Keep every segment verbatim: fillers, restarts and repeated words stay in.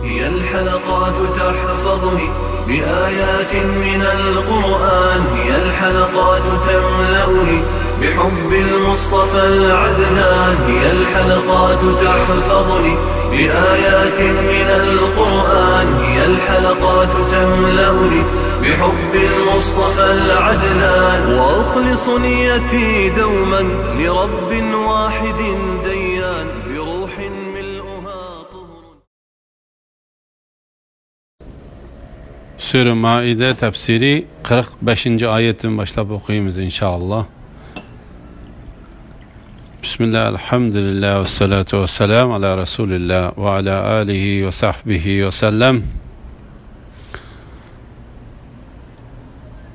هي الحلقات تحفظني بآيات من القرآن، هي الحلقات تملأني بحب المصطفى العدنان، هي الحلقات تحفظني بآيات من القرآن، هي الحلقات تملأني بحب المصطفى العدنان، وأخلص نيتي دوما لرب واحد ديان، بروح ملؤها طهر. سۈرە مائىدە تەپسىرى قىرىق بەشىنچى ئايەتتىن باشلاپ ئوقۇيمىز، ئىنشائاللا. بىسمىللا، ئەلھەمدۇلىللا، ۋەسسالاتۇ ۋەسسالامۇ ئالا رەسۇلىللا ۋە ئالا ئالىھى ۋە سەھبىھى ۋەسەللەم.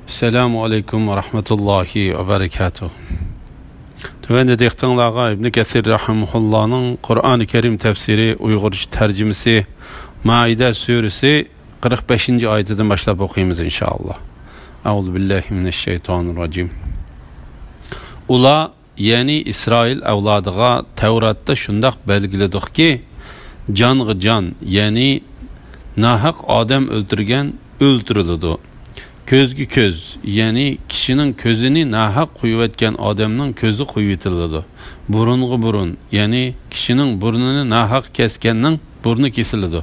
ئەسسالامۇ ئەلەيكۇم ۋە رەھمەتۇللاھى ۋە بەرىكاتۇھ. تۆۋەندە دىققىتىڭلارغا ئىبنى كەسىر رەھىمەھۇللانىڭ قۇرئانى كەرىم تەپسىرى ئۇيغۇرچە تەرجىمىسى مائىدە سۈرىسى قىرىق بەشىنچى ئايىتىدىن باشلاپ ئوقۇيمىز، ئىنشائاللا. ئەئۇزۇ بىللاھى مىنەششەيتانىرراجىم. ئۇلار، يەنى ئىسرائىل ئەۋلادىغا تەۋراتتا شۇنداق بەلگىلىدۇقكى، جانغا جان، يەنى ناھەق ئادەم ئۆلتۈرگەن ئۆلتۈرۈلىدۇ. كۆزگە كۆز، يەنى كىشىنىڭ كۆزىنى ناھەق قويۇۋەتكەن ئادەمنىڭ كۆزى قويۇۋېتىلىدۇ. بۇرۇنغا بۇرۇن، يەنى كىشىنىڭ بۇرنىنى ناھەق كەسكەننىڭ بۇرنى كېسىلىدۇ.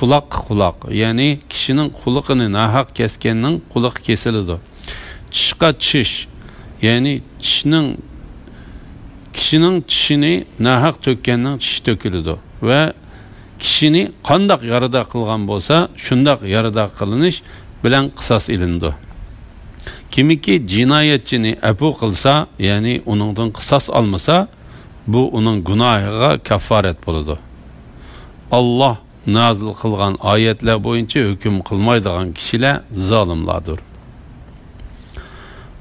قۇلاققا قۇلاق، يەنى كىشىنىڭ قۇلىقىنى ناھەق كەسكەننىڭ قۇلىقى كېسىلىدۇ. چىشقا چىش، يەنى چىشنىڭ، كىشىنىڭ چىشىنى ناھەق تۆككەننىڭ چىشى تۆكۈلىدۇ ۋە كىشىنى قانداق يارىدار قىلغان بولسا، شۇنداق يارىدار قىلىنىش بىلەن قىساس ئېلىنىدۇ. كىمكى جىنايەتچىنى ئەپۇ قىلسا، يەنى ئۇنىڭدىن قىساس ئالمىسا، بۇ ئۇنىڭ گۇناھىغا كاففارەت بولىدۇ. ئاللاھ نازىل قىلغان ئايەتلەر بويىچە ھۆكۈم قىلمايدىغان كىشىلەر زالىملاردۇر.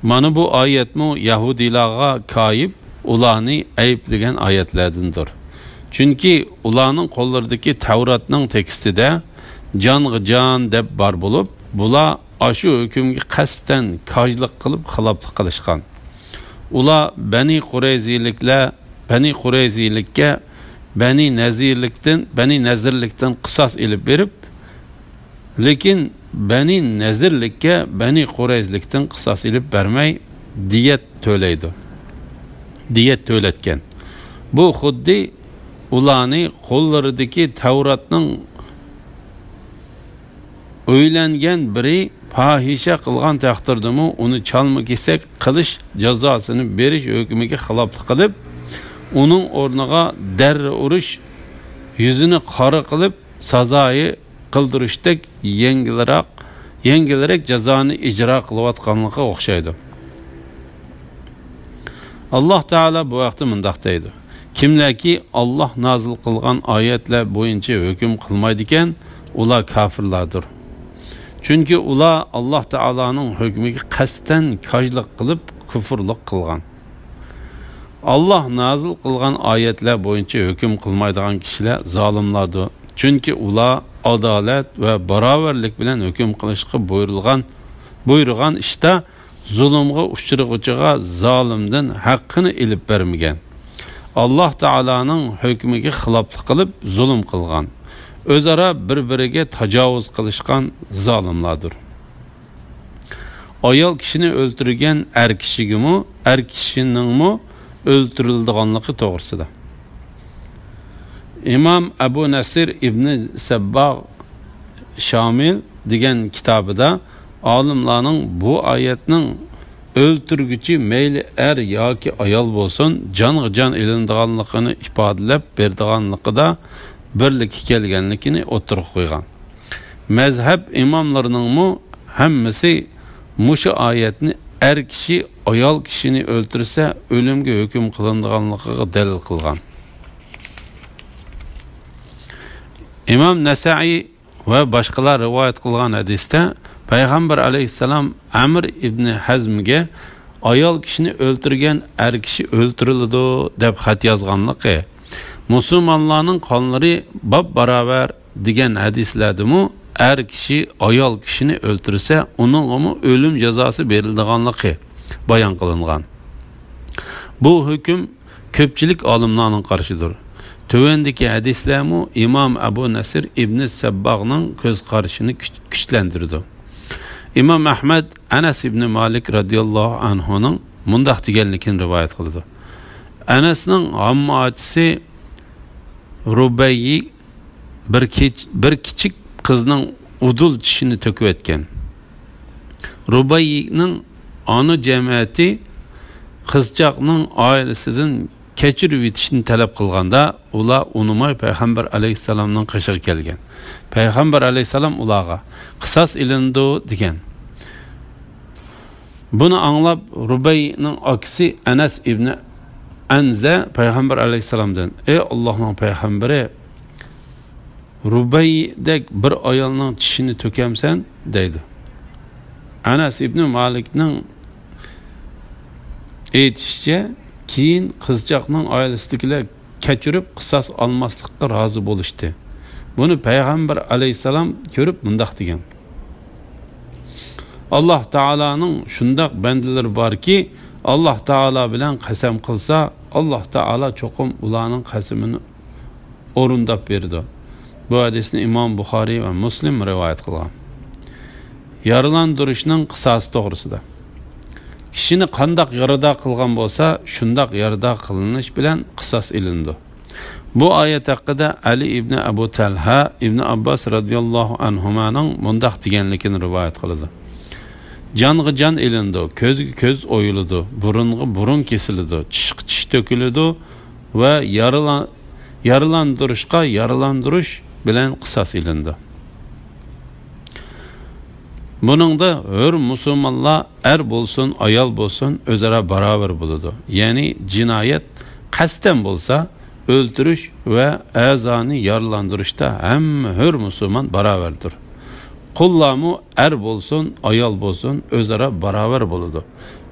مانا بۇ ئايەتمۇ يەھۇدىيلارغا كايىپ، ئۇلارنى ئەيىبلىگەن ئايەتلەردىندۇر. چۈنكى ئۇلارنىڭ قوللىرىدىكى تەۋراتنىڭ تېكىستىدە جانغا جان دەپ بار بولۇپ، بۇلار ئاشۇ ھۆكۈمگە قەستەن كاجلىق قىلىپ خىلاپلىق قىلىشقان. ئۇلار بەنى قۇرەيزىلىكلەر، بەنى قۇرەيزىلىككە بەنى نەزىرلىكتىن، بەنى نەزىرلىكتىن قىساس ئېلىپ بېرىپ، لېكىن بەنى نەزىرلىككە بەنى قۇرەيزىلىكتىن قىساس ئېلىپ بەرمەي، دىيەت تۆلەيدۇ. دىيەت تۆلەتكەن. بۇ خۇددى ئۇلارنى قوللىرىدىكى تەۋراتنىڭ ئۆيلەنگەن بىرى پاھىشە قىلغان تەقدىردىمۇ، ئۇنى چالما-كېسەك قىلىش جازاسىنى بېرىش ھۆكمىگە خىلاپلىق قىلىپ، ئۇنىڭ ئورنىغا دەررە ئۇرۇش، يۈزىنى قارا قىلىپ، سازايى قىلدۇرۇشتەك يەڭگىلراق، يەڭگىلرەك جازانى ئىجرا قىلىۋاتقانلىقىغا ئوخشايدۇ. ئاللاھ تائالا بۇ ھەقتە مۇنداق دەيدۇ: كىملەركى ئاللاھ نازىل قىلغان ئايەتلەر بويىچە ھۆكۈم قىلمايدىكەن، ئۇلار كاپىرلاردۇر. چۈنكى ئۇلار ئاللاھ تائالانىڭ ھۆكمىگە قەستەن كاجلىق قىلىپ، كۇفۇرلۇق قىلغان. ئاللاھ نازىل قىلغان ئايەتلەر بويىچە ھۆكۈم قىلمايدىغان كىشىلەر زالىملاردۇر. چۈنكى ئۇلار ئادالەت ۋە باراۋەرلىك بىلەن ھۆكۈم قىلىشقا بۇيرۇلغان، بۇيرۇغان ئىشتا زۇلۇمغا ئۇچرىغۇچىغا زالىمدىن ھەققىنى ئېلىپ بەرمىگەن. ئاللاھ تائالانىڭ ھۆكمىگە خىلاپلىق قىلىپ زۇلۇم قىلغان. ئۆزئارا بىر-بىرىگە تاجاۋۇز قىلىشقان زالىملاردۇر. ئايال كىشىنى ئۆلتۈرگەن ئەر كىشىگىمۇ، ئەر كىشىنىڭمۇ ئۆلتۈرۈلىدىغانلىقى توغرىسىدا. ئىمام ئەبۇ نەسىر ئىبنى سەبباغ شامىل دېگەن كىتابىدا ئالىملارنىڭ بۇ ئايەتنىڭ ئۆلتۈرگۈچى مەيلى ئەر ياكى ئايال بولسۇن، جانغا جان ئېلىنىدىغانلىقىنى ئىپادىلەپ بېرىدىغانلىقىدا بىرلىككە كەلگەنلىكىنى ئوتتۇرىغا قويغان. مەزھەپ ئىماملىرىنىڭمۇ ھەممىسى مۇشۇ ئايەتنى ئەر كىشى ئايال كىشىنى ئۆلتۈرسە ئۆلۈمگە ھۆكۈم قىلىنىدىغانلىقىغا دەلىل قىلغان. ئىمام نەسەئىي ۋە باشقىلار رىۋايەت قىلغان ھەدىستە پەيغەمبەر ئەلەيھىسسالام ئەمر ئىبنى ھەزمگە «ئايال كىشىنى ئۆلتۈرگەن ئەر كىشى ئۆلتۈرۈلىدۇ» دەپ خەت يازغانلىقى، «مۇسۇلمانلارنىڭ قانلىرى باپباراۋەر» دېگەن ھەدىسلەردىمۇ ئەر كىشى ئايال كىشىنى ئۆلتۈرسە، ئۇنىڭغىمۇ ئۆلۈم جازاسى بېرىلىدىغانلىقى بايان قىلىنغان. بۇ ھۆكۈم كۆپچىلىك ئالىملارنىڭ قارىشىدۇر. تۆۋەندىكى ھەدىسلەرمۇ ئىمام ئەبۇ نەسىر ئىبنى سەبباغنىڭ كۆز قارىشىنى كۈچ-، كۈچلەندۈرىدۇ. ئىمام ئەھمەد ئەنەس ئىبنى مالىك رەزىياللاھۇ ئەنھۇنىڭ مۇنداق دېگەنلىكىنى رىۋايەت قىلىدۇ. ئەنەسنىڭ ھامما ئاچىسى رۇبەيي بىر كىچ-، بىر كىچىك قىزنىڭ ئۇدۇل چىشىنى تۆكۈۋەتكەن. رۇبەييىنىڭ ئانا جەمەتى قىزچاقنىڭ ئائىلىسىدىن كەچۈرۈۋېتىشنى تەلەپ قىلغاندا، ئۇلار ئۇنىماي پەيغەمبەر ئەلەيھىسسالامنىڭ قېشىغا كەلگەن. پەيغەمبەر ئەلەيھىسسالام ئۇلارغا، «قىساس ئېلىنىدۇ» دېگەن. بۇنى ئاڭلاپ، رۇبەينىڭ ئاكىسى ئەنەس ئىبنى ئەنزە پەيغەمبەر ئەلەيھىسسالامدىن، «ئەي ئاللاھنىڭ پەيغەمبىرى، رۇبەيدەك بىر ئايالنىڭ چىشىنى تۆكەمسەن؟» دەيدۇ. ئەنەس ئىبنى مالىكنىڭ ئېيتىشىچە، كېيىن قىزچاقنىڭ ئائىلىسىدىكىلەر كەچۈرۈپ قىساس ئالماسلىققا رازى بولۇشتى. بۇنى پەيغەمبەر ئەلەيھىسسالام كۆرۈپ مۇنداق دېگەن، «ئاللاھ تائالانىڭ شۇنداق بەندىلىرى باركى، ئاللاھ تائالا بىلەن قەسەم قىلسا، ئاللاھ تائالا چوقۇم ئۇلارنىڭ قەسىمىنى ئورۇنداپ بېرىدۇ.» بۇ ھەدىسنى ئىمام بۇخارىي ۋە مۇسلىم رىۋايەت قىلغان. يارىلاندۇرۇشنىڭ قىساسى توغرىسىدا. كىشىنى قانداق يارىدار قىلغان بولسا، شۇنداق يارىدار قىلىنىش بىلەن قىساس ئېلىنىدۇ. بۇ ئايەت ھەققىدە ئەلى ئىبنى ئەبۇ تەلھە ئىبنى ئابباس رەزىياللاھۇ ئەنھۇمانىڭ مۇنداق دېگەنلىكىنى رىۋايەت قىلىدۇ، «جانغا جان ئېلىنىدۇ، كۆزگە كۆز ئويۇلىدۇ، بۇرۇنغا بۇرۇن كېسىلىدۇ، چىشقا چىش تۆكۈلىدۇ ۋە يارىلا-، يارىلاندۇرۇشقا يارىلاندۇرۇش بىلەن قىساس ئېلىنىدۇ.» بۇنىڭدا ھۆر مۇسۇلمانلار ئەر بولسۇن، ئايال بولسۇن، ئۆزئارا باراۋەر بولىدۇ. يەنى جىنايەت قەستەن بولسا، ئۆلتۈرۈش ۋە ئەزانى يارىلاندۇرۇشتا ھەممە ھۆر مۇسۇلمان باراۋەردۇر. قۇللارمۇ ئەر بولسۇن، ئايال بولسۇن، ئۆزئارا باراۋەر بولىدۇ.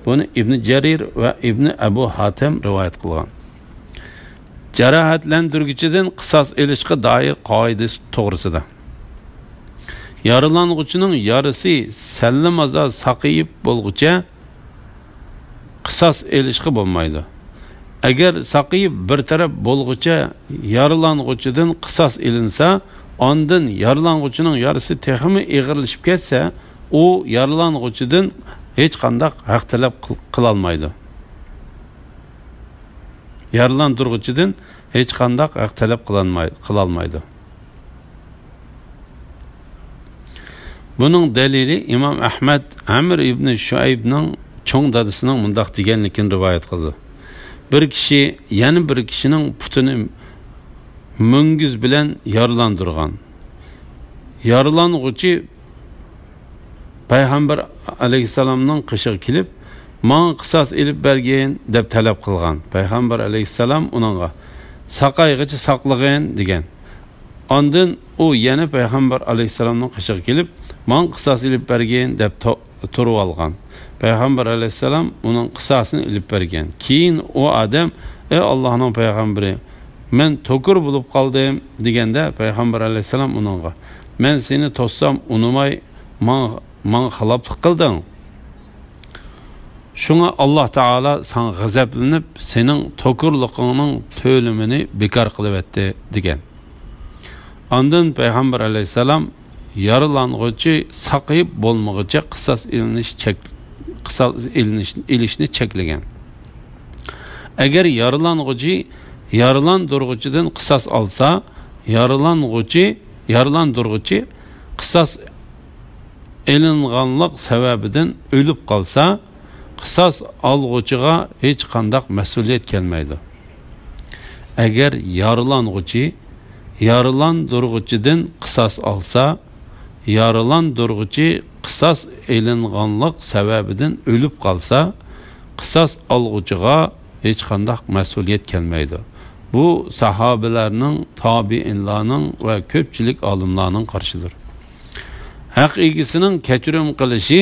بۇنى ئىبنى جەرىر ۋە ئىبنى ئەبۇ ھاتەم رىۋايەت قىلغان. جاراھەتلەندۈرگۈچىدىن قىساس ئېلىشقا دائىر قائىدىسى توغرىسىدا. يارىلانغۇچىنىڭ يارىسى سەللىمازا ساقىيىپ بولغۇچە قىساس ئېلىشقا بولمايدۇ. ئەگەر ساقىيىپ بىر تەرەپ بولغۇچە يارىلانغۇچىدىن قىساس ئېلىنسا، ئاندىن يارىلانغۇچىنىڭ يارىسى تېخىمۇ ئېغىرلىشىپ كەتسە، ئۇ يارىلانغۇچىدىن ھېچقانداق ھەق تەلەپ قىل-، قىلالمايدۇ. يارىلاندۇرغۇچىدىن ھېچقانداق ھەق تەلەپ قىلالماي-، قىلالمايدۇ. بۇنىڭ دەلىلى ئىمام ئەھمەد ئەمر ئىبنى شۇئەيبنىڭ چوڭ دادىسىنىڭ مۇنداق دېگەنلىكىنى رىۋايەت قىلىدۇ، «بىر كىشى يەنە بىر كىشىنىڭ پۇتىنى مۈڭگۈز بىلەن يارىلاندۇرغان. يارىلانغۇچى پەيغەمبەر ئەلەيھىسسالامنىڭ قېشىغا كېلىپ، ماڭا قىساس ئېلىپ بەرگىن دەپ تەلەپ قىلغان. پەيغەمبەر ئەلەيھىسسالام ئۇنىڭغا، ساقايغىچە ساقلىغىن دېگەن. ئاندىن ئۇ يەنە پەيغەمبەر ئەلەيھىسسالامنىڭ قېشىغا كېلىپ، ماڭا قىساس ئېلىپ بەرگىن دەپ تو-، تۇرۇۋالغان. پەيغەمبەر ئەلەيھىسسالام ئۇنىڭ قىساسىنى ئېلىپ بەرگەن. كېيىن ئۇ ئادەم، ئەي ئاللاھنىڭ پەيغەمبىرى، مەن توكۇر بولۇپ قالدىم دېگەندە، پەيغەمبەر ئەلەيھىسسالام ئۇنىڭغا، مەن سېنى توسسام ئۇنىماي، ماڭا، ماڭا خىلاپلىق قىلدىڭ. شۇڭا ئاللاھ تائالا ساڭا غەزەپلىنىپ، سېنىڭ توكۇرلۇقۇڭنىڭ تۆلىمىنى بىكار قىلىۋەتتى دېگەن. ئاندىن پەيغەمبەر ئەلەيھىسسالام يارىلانغۇچى ساقىيىپ بولمىغۇچە قىساس ئېلىنىش چەك-، قىساس ئېلىنىش، ئېلىشنى چەكلىگەن. ئەگەر يارىلانغۇچى يارىلاندۇرغۇچىدىن قىساس ئالسا، يارىلانغۇچى، يارىلاندۇرغۇچى قىساس ئېلىنغانلىق سەۋەبىدىن ئۆلۈپ قالسا، قىساس ئالغۇچىغا ھېچقانداق مەسئۇلىيەت كەلمەيدۇ. ئەگەر يارىلانغۇچى يارىلاندۇرغۇچىدىن قىساس ئالسا، يارىلاندۇرغۇچى قىساس ئېلىنغانلىق سەۋەبىدىن ئۆلۈپ قالسا، قىساس ئالغۇچىغا ھېچقانداق مەسئۇلىيەت كەلمەيدۇ. بۇ ساھابىلەرنىڭ، تابىئىنلارنىڭ ۋە كۆپچىلىك ئالىملارنىڭ قارىشىدۇر. ھەق ئىگىسىنىڭ كەچۈرۈم قىلىشى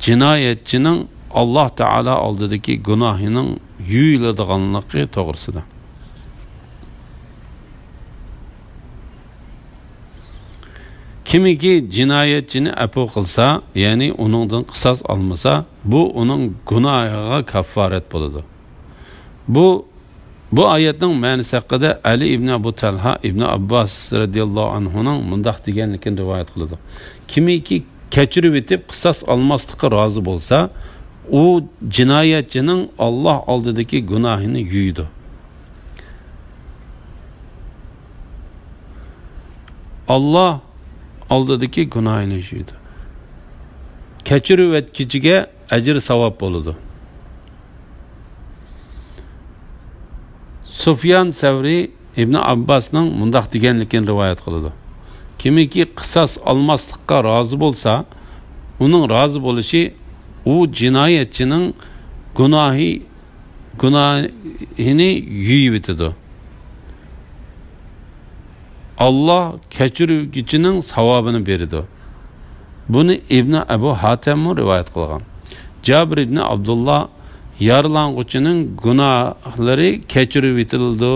جىنايەتچىنىڭ ئاللاھ تائالا ئالدىدىكى گۇناھىنىڭ يۇيۇلىدىغانلىقى توغرىسىدا. كىمكى جىنايەتچىنى ئەپۇ قىلسا، يەنى ئۇنىڭدىن قىساس ئالمىسا، بۇ ئۇنىڭ گۇناھىغا كاففارەت بولىدۇ. بۇ بۇ ئايەتنىڭ مەنىسى ھەققىدە ئەلى ئىبنى ئەبۇ تەلھا ئىبنى ئابباس رەزىياللاھۇ ئەنھۇنىڭ مۇنداق دېگەنلىكىنى رىۋايەت قىلىدۇ: كىمكى كەچۈرۈۋېتىپ قىساس ئالماسلىققا رازى بولسا، ئۇ جىنايەتچىنىڭ ئاللاھ ئالدىدىكى گۇناھىنى يۇيىدۇ. ئاللاھ ئالدىدىكى گۇناھىنى يۇيىدۇ. كەچۈرۈۋەتكۈچىگە ئەجىر ساۋاب بولىدۇ. سۇفيان سەۋرى ئىبنى ئابباسنىڭ مۇنداق دېگەنلىكىنى رىۋايەت قىلىدۇ: كىمكى قىساس ئالماسلىققا رازى بولسا، ئۇنىڭ رازى بولۇشى ئۇ جىنايەتچىنىڭ گۇناھى گۇناھىنى يۇيۇۋېتىدۇ. ئاللاھ كەچۈرگۈچىنىڭ ساۋابىنى بېرىدۇ. بۇنى ئىبنى ئەبۇ ھاتەممۇ رىۋايەت قىلغان. جابىر ئىبنى ئابدۇللا يارىلانغۇچىنىڭ گۇناھلىرى كەچۈرۈۋېتىلىدۇ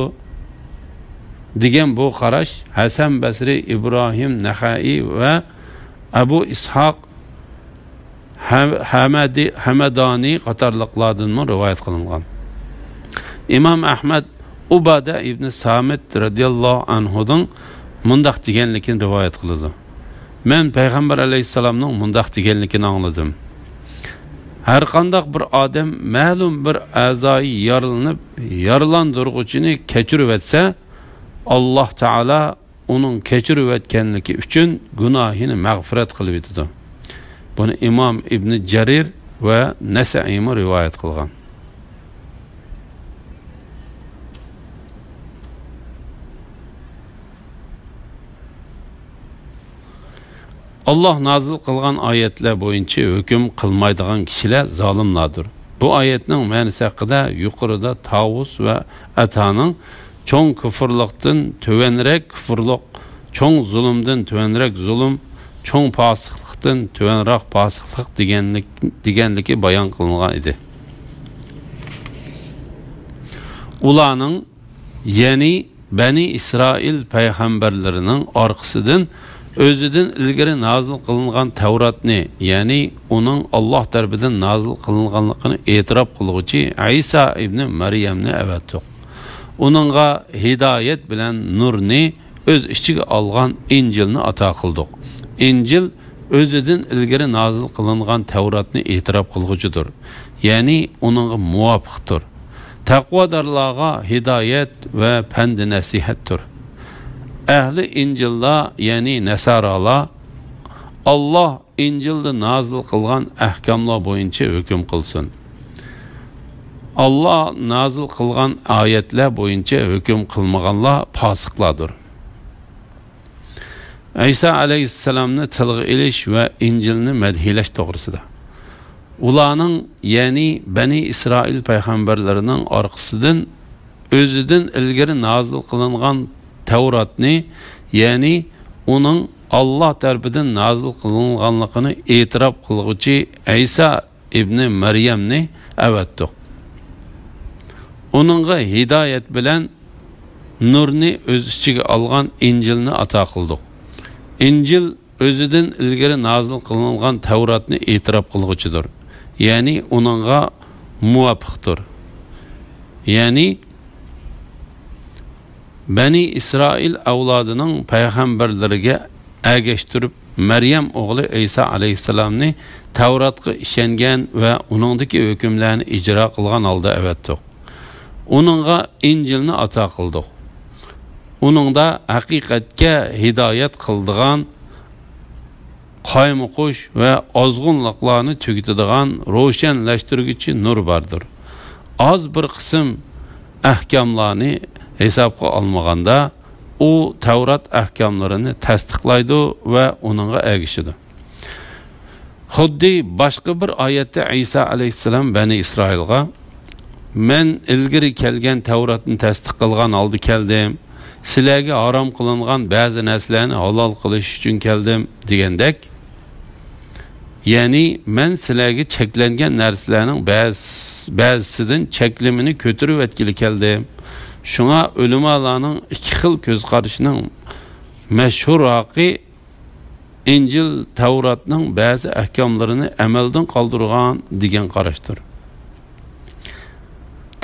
دېگەن بۇ قاراش ھەسەن بەسرى، ئىبراھىم نەخەئىي ۋە ئەبۇ ئىسھاق ھە-، ھەمەدى-، ھەمەدانى قاتارلىقلاردىنمۇ رىۋايەت قىلىنغان. ئىمام ئەھمەد ئۇبادە ئىبنى سامىت رەزىياللاھۇ ئەنھۇدىن مۇنداق دېگەنلىكىنى رىۋايەت قىلىدۇ: مەن پەيغەمبەر ئەلەيھىسسالامنىڭ مۇنداق دېگەنلىكىنى ئاڭلىدىم: ھەرقانداق بىر ئادەم مەلۇم بىر ئەزايى يارىلىنىپ، يارىلاندۇرغۇچىنى كەچۈرۈۋەتسە، ئاللاھ تائالا ئۇنىڭ كەچۈرۈۋەتكەنلىكى ئۈچۈن گۇناھىنى مەغپىرەت قىلىۋېتىدۇ. بۇنى ئىمام ئىبنى جەرىر ۋە نەسەئىيمۇ رىۋايەت قىلغان. ئاللاھ نازىل قىلغان ئايەتلەر بويىچە ھۆكۈم قىلمايدىغان كىشىلەر زالىملاردۇر. بۇ ئايەتنىڭ مەنىسى ھەققىدە يۇقىرىدا تاۋۇس ۋە ئەتانىڭ چوڭ كۇفۇرلۇقتىن تۆۋەنرەك كۇفۇرلۇق، چوڭ زۇلۇمدىن تۆۋەنرەك زۇلۇم، چوڭ پاسىقلىقتىن تۆۋەنرەك پاسىقلىق دېگەنلىك، دېگەنلىكى بايان قىلىنغان ئىدى. ئۇلارنىڭ، يەنى بەنى ئىسرائىل پەيغەمبەرلىرىنىڭ ئارقىسىدىن ئۆزىدىن ئىلگىرى نازىل قىلىنغان تەۋراتنى، يەنى ئۇنىڭ ئاللاھ تەرىپىدىن نازىل قىلىنغانلىقىنى ئېتىراپ قىلغۇچى ئەيسا ئىبنى مەريەمنى ئەۋەتتۇق. ئۇنىڭغا ھىدايەت بىلەن نۇرنى ئۆز ئىچىگە ئالغان ئىنجىلنى ئاتا قىلدۇق. ئىنجىل ئۆزىدىن ئىلگىرى نازىل قىلىنغان تەۋراتنى ئېتىراپ قىلغۇچىدۇر، يەنى ئۇنىڭغا مۇۋاپىقتۇر. تەقۋادارلارغا ھىدايەت ۋە پەند-نەسىھەتتۇر. ئەھلى ئىنجىللار، يەنى نەسارالار، ئاللاھ ئىنجىلدا نازىل قىلغان ئەھكاملار بويىچە ھۆكۈم قىلسۇن. ئاللاھ نازىل قىلغان ئايەتلەر بويىچە ھۆكۈم قىلمىغانلار پاسىقلاردۇر. ئەيسا ئەلەيھىسسالامنى تىلغا ئېلىش ۋە ئىنجىلنى مەدھىيلەش توغرىسىدا. ئۇلارنىڭ، يەنى بەنى ئىسرائىل پەيغەمبەرلىرىنىڭ ئارقىسىدىن ئۆزىدىن ئىلگىرى نازىل قىلىنغان تەۋراتنى، يەنى ئۇنىڭ ئاللاھ تەرىپىدىن نازىل قىلىنغانلىقىنى ئېتىراپ قىلغۇچى ئەيسا ئىبنى مەريەمنى ئەۋەتتۇق. ئۇنىڭغا ھىدايەت بىلەن نۇرنى ئۆز ئىچىگە ئالغان ئىنجىلنى ئاتا قىلدۇق. ئىنجىل ئۆزىدىن ئىلگىرى نازىل قىلىنغان تەۋراتنى ئېتىراپ قىلغۇچىدۇر، يەنى ئۇنىڭغا مۇۋاپىقتۇر. يەنى بەنى ئىسرائىل ئەۋلادىنىڭ پەيغەمبەرلىرىگە ئەگەشتۈرۈپ، مەريەم ئوغلى ئەيسا ئەلەيھىسسالامنى تەۋراتقا ئىشەنگەن ۋە ئۇنىڭدىكى ھۆكۈملەرنى ئىجرا قىلغان ھالدا ئەۋەتتۇق. ئۇنىڭغا ئىنجىلنى ئاتا قىلدۇق. ئۇنىڭدا ھەقىقەتكە ھىدايەت قىلىدىغان، قايمۇقۇش ۋە ئازغۇنلۇقلارنى تۈگىتىدىغان روشەنلەشتۈرگۈچى نۇر باردۇر. ئاز بىر قىسىم ئەھكاملارنى ھېسابقا ئالمىغاندا، ئۇ تەۋرات ئەھكاملىرىنى تەستىقلايدۇ ۋە ئۇنىڭغا ئەگىشىدۇ. خۇددى باشقا بىر ئايەتتە ئەيسا ئەلەيھىسسالام بەنى ئىسرائىلغا، مەن ئىلگىرى كەلگەن تەۋراتنى تەستىق قىلغان ھالدا كەلدىم، سىلەرگە ھارام قىلىنغان بەزى نەرسىلەرنى ھالال قىلىش ئۈچۈن كەلدىم دېگەندەك، يەنى مەن سىلەرگە چەكلەنگەن نەرسىلەرنىڭ بەز-، بەزىسىدىن چەكلىمىنى كۆتۈرۈۋەتكىلى كەلدىم. شۇڭا ئۆلىمالارنىڭ ئىككى خىل كۆز قارىشىنىڭ مەشھۇرراقى ئىنجىل تەۋراتنىڭ بەزى ئەھكاملىرىنى ئەمەلدىن قالدۇرغان دېگەن قاراشتۇر.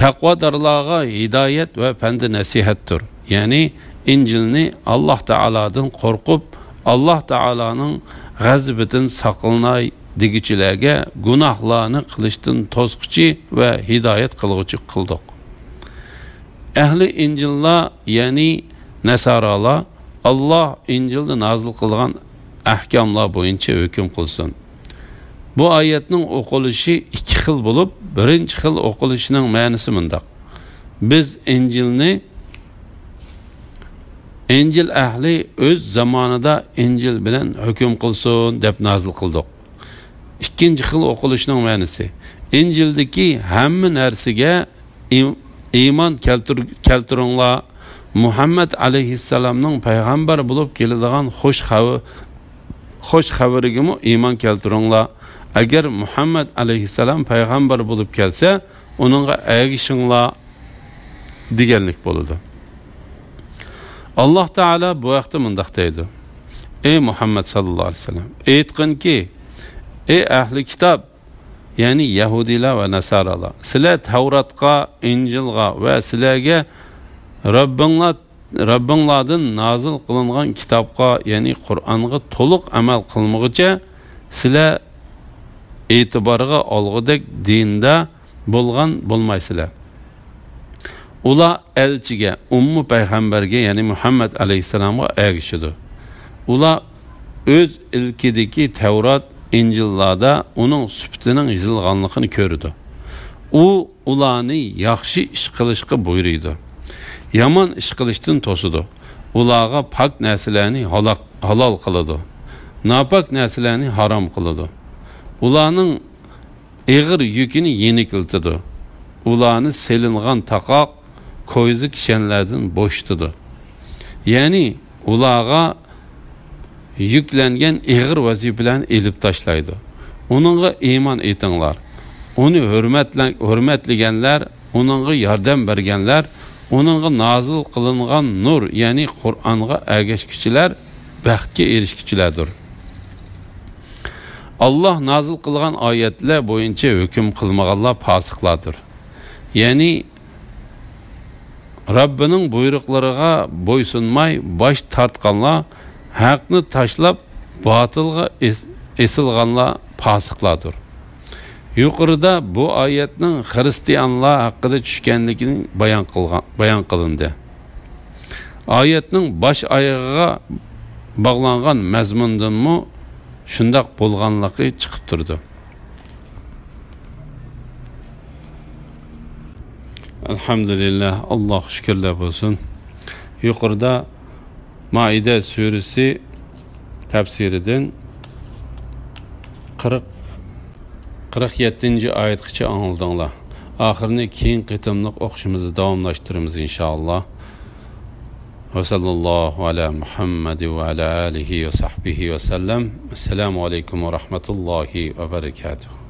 تەقۋادارلارغا ھىدايەت ۋە پەندى نەسىھەتتۇر. يەنى ئىنجىلنى ئاللاھ تائالادىن قورقۇپ، ئاللاھ تائالانىڭ غەزىپىدىن ساقلىناي دېگۈچىلەرگە گۇناھلارنى قىلىشتىن توسقۇچى ۋە ھىدايەت قىلغۇچى قىلدۇق. ئەھلى ئىنجىللار، يەنى نەسارالار، ئاللاھ ئىنجىلدا نازىل قىلغان ئەھكاملار بويىچە ھۆكۈم قىلسۇن. بۇ ئايەتنىڭ ئوقۇلۇشى ئىككى خىل بولۇپ، بىرىنچى خىل ئوقۇلۇشىنىڭ مەنىسى مۇنداق: بىز ئىنجىلنى، ئىنجىل ئەھلى ئۆز زامانىدا ئىنجىل بىلەن ھۆكۈم قىلسۇن دەپ نازىل قىلدۇق. ئىككىنچى خىل ئوقۇلۇشنىڭ مەنىسى: ئىنجىلدىكى ھەممە نەرسىگە ئىم-، ئىمان كەلتۈر-، كەلتۈرۈڭلار، مۇھەممەد ئەلەيھىسسالامنىڭ پەيغەمبەر بولۇپ كېلىدىغان خۇش خەۋە-، خۇش خەۋىرىگىمۇ ئىمان كەلتۈرۈڭلار. ئەگەر مۇھەممەد ئەلەيھىسسالام پەيغەمبەر بولۇپ كەلسە، ئۇنىڭغا ئەگىشىڭلار، دېگەنلىك بولىدۇ. ئاللاھ تائالا بۇ ھەقتە مۇنداق دەيدۇ: ئەي مۇھەممەد ساللاللاھۇ ئەلەيھى ۋەسەللەم، ئېيتقىنكى، ئەي ئەھلى كىتاب، يەنى يەھۇدىيلار ۋە نەسارالار، سىلەر تەۋراتقا، ئىنجىلغا ۋە سىلەرگە رەببىڭلار، رەببىڭلاردىن نازىل قىلىنغان كىتابقا، يەنى قۇرئانغا تولۇق ئەمەل قىلمىغۇچە، سىلەر ئېتىبارغا ئالغۇدەك دىندا بولغان بولمايسىلەر. ئۇلار ئەلچىگە، ئۇممۇ پەيغەمبەرگە، يەنى مۇھەممەد ئەلەيھىسسالامغا ئەگىشىدۇ. ئۇلار ئۆز ئىلكىدىكى تەۋرات، ئىنجىللاردا ئۇنىڭ سۈپىتىنىڭ يېزىلغانلىقىنى كۆرىدۇ. ئۇ ئۇلارنى ياخشى ئىش قىلىشقا بۇيرۇيدۇ، يامان ئىش قىلىشتىن توسىدۇ. ئۇلارغا پاك نەرسىلەرنى ھالاق-، ھالال قىلىدۇ، ناپاك نەرسىلەرنى ھارام قىلىدۇ. ئۇلارنىڭ ئېغىر يۈكىنى يېنىكلىتىدۇ. ئۇلارنى سېلىنغان تاقاق، كويزا كىشەنلەردىن بوشىتىدۇ. يەنى ئۇلارغا يۈكلەنگەن ئېغىر ۋەزىپىلەرنى ئېلىپ تاشلايدۇ. ئۇنىڭغا ئىمان ئېيتىڭلار. ئۇنى ھۆرمەتلە-، ھۆرمەتلىگەنلەر، ئۇنىڭغا ياردەم بەرگەنلەر، ئۇنىڭغا نازىل قىلىنغان نۇر، يەنى قۇرئانغا ئەگەشكۈچىلەر بەختكە ئېرىشكۈچىلەردۇر. ئاللاھ نازىل قىلغان ئايەتلەر بويىچە ھۆكۈم قىلمىغانلار پاسىقلاردۇر. يەنى رەببىنىڭ بۇيرۇقلىرىغا بويسۇنماي باش تارتقانلار، ھەقنى تاشلاپ باتىلغا ئېس-، ئېسىلغانلار پاسىقلاردۇر. يۇقىرىدا بۇ ئايەتنىڭ خىرىستىيانلار ھەققىدە چۈشكەنلىكىنى بايان قىلغان، بايان قىلىندى. ئايەتنىڭ باش ئايىغىغا باغلانغان مەزمۇندىنمۇ شۇنداق بولغانلىقى چىقىپ تۇرىدۇ. ئەلھەمدۇلىللاھ، ئاللاھقا شۈكۈرلەر بولسۇن. يۇقىرىدا مائىدە سۈرىسى تەپسىرىدىن قىرىق، قىرىق يەتتىنچى ئايەتكىچە ئاڭلىدىڭلار. ئاخىرىنى كېيىن قېتىملىق ئوقۇشىمىزدا داۋاملاشتۇرىمىز، ئىنشائاللاھ. ۋەسەللاللاھۇ ئەلا مۇھەممەد ۋە ئەلا ئالىھى ۋە سەھبىھى ۋەسەللەم. ئەسسالامۇ ئەلەيكۇم ۋە رەھمەتۇللاھى ۋە بەرەكاتۇھۇ.